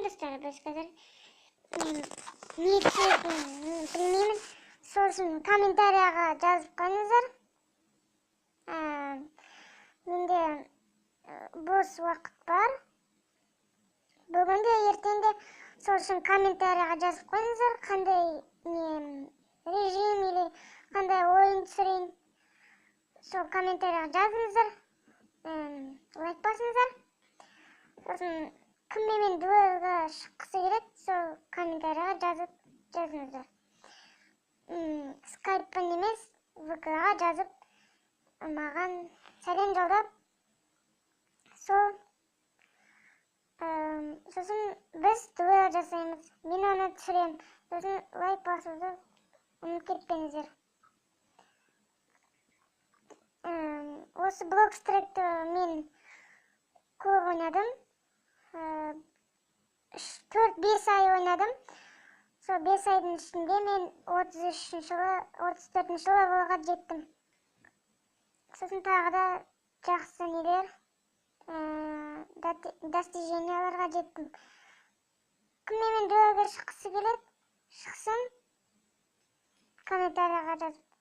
Достар, біз қазір мен не түсіретінін білмеймін, сол үшін комментарияға жазып қойыңыздар. Менде бос уақыт бар бүгін де, ертең де, сол үшін комментарияға жазып қойыңыздар, қандай не режим или қандай ойын түсірейін, сол комментарияға жазыңыздар, лайк басыңыздар. Сосын кім менімен дуэльға шыққысы келеді, сол комментарияға жазып жазыңыздар. Скайппен емес, ВК-ға жазып, маған сәлем жолдап, сол сосын біз дуэль жасаймыз, мен оны түсіремін. Сосын лайк басуды ұмытып кетпеңіздер. Осы Блок Страйкті мен көп ойнадым, 3, 4, 5 ай ойнадым. Сол 5 айдың ішінде мен 33-ші, 34-ші левелға жеттім. Сосын тағы да жақсы нелер, достиженияларға жеттім. Кім менімен дуэльге шыққысы келеді, шықсын комментарияға жазып.